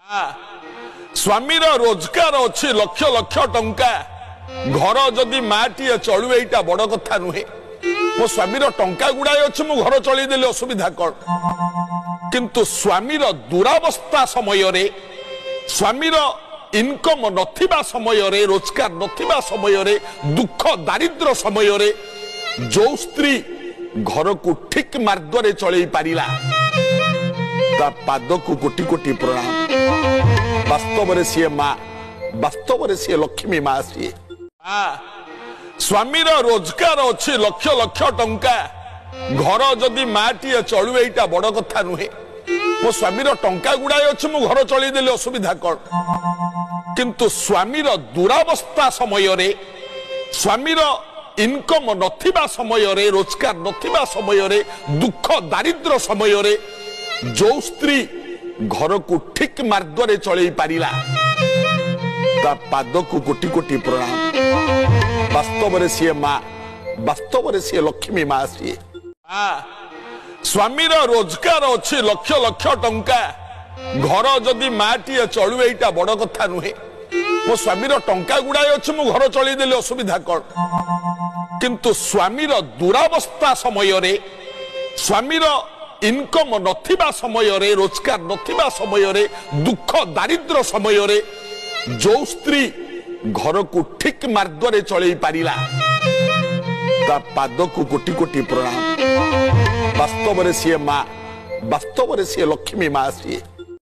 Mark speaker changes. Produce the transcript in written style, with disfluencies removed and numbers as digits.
Speaker 1: ସ୍ୱାମୀର ରୋଜଗାର ଅଛି ଲକ୍ଷ ଲକ୍ଷ ଟଙ୍କା, ଘର ଯଦି ମାଟିଏ ଚଳୁ ଏଇଟା ବଡ କଥା ନୁହେଁ। ମୋ ସ୍ୱାମୀର ଟଙ୍କା ଗୁଡାଏ ଅଛି, ମୁଁ ଘର ଚଳେଇଦେଲି, ଅସୁବିଧା କଣ? କିନ୍ତୁ ସ୍ୱାମୀର ଦୁରାବସ୍ଥା ସମୟରେ, ସ୍ୱାମୀର ଇନକମ ନଥିବା ସମୟରେ, ରୋଜଗାର ନଥିବା ସମୟରେ, ଦୁଃଖ ଦାରିଦ୍ର ସମୟରେ ଯୋଉ ସ୍ତ୍ରୀ ଘରକୁ ଠିକ ମାର୍ଗରେ ଚଳେଇ ପାରିଲା, ତା ପାଦକୁ କୋଟି କୋଟି ପ୍ରଣାମ। ବାସ୍ତବରେ ସିଏ ମା, ବାସ୍ତବରେ ସିଏ ଲକ୍ଷ୍ମୀ ମା ସିଏ। ସ୍ୱାମୀର ରୋଜଗାର ଅଛି ଲକ୍ଷ ଲକ୍ଷ ଟଙ୍କା, ଘର ଯଦି ମାଟିଏ ଚଳୁ ଏଇଟା ବଡ କଥା ନୁହେଁ। ମୋ ସ୍ୱାମୀର ଟଙ୍କା ଗୁଡାଏ ଅଛି, ମୁଁ ଘର ଚଳେଇଦେଲି, ଅସୁବିଧା କଣ? କିନ୍ତୁ ସ୍ୱାମୀର ଦୁରାବସ୍ଥା ସମୟରେ, ସ୍ୱାମୀର ଇନକମ ନଥିବା ସମୟରେ, ରୋଜଗାର ନଥିବା ସମୟରେ, ଦୁଃଖ ଦାରିଦ୍ର ସମୟରେ ଯୋଉ ସ୍ତ୍ରୀ ଘରକୁ ଠିକ ମାର୍ଗରେ ଚଳେଇ ପାରିଲା, ତା ପାଦକୁ କୋଟି କୋଟି ପ୍ରଣାମ। ବାସ୍ତବରେ ସିଏ ମା, ବାସ୍ତବରେ ସିଏ ଲକ୍ଷ୍ମୀ ମା ସିଏ। ସ୍ୱାମୀର ରୋଜଗାର ଅଛି ଲକ୍ଷ ଲକ୍ଷ ଟଙ୍କା, ଘର ଯଦି ମାଟିଏ ଚଳୁ ଏଇଟା ବଡ କଥା ନୁହେଁ। ମୋ ସ୍ୱାମୀର ଟଙ୍କା ଗୁଡାଏ ଅଛି, ମୁଁ ଘର ଚଳେଇଦେଲି, ଅସୁବିଧା କଣ? କିନ୍ତୁ ସ୍ୱାମୀର ଦୁରାବସ୍ଥା ସମୟରେ, ସ୍ୱାମୀର ଇନକମ ନଥିବା ସମୟରେ, ରୋଜଗାର ନଥିବା ସମୟରେ, ଦୁଃଖ ଦାରିଦ୍ର ସମୟରେ ଯୋଉ ସ୍ତ୍ରୀ ଘରକୁ ଠିକ ମାର୍ଗରେ ଚଳେଇ ପାରିଲା, ତା ପାଦକୁ କୋଟି କୋଟି ପ୍ରଣାମ। ବାସ୍ତବରେ ସିଏ ମା, ବାସ୍ତବରେ ସିଏ ଲକ୍ଷ୍ମୀ ମା ସିଏ।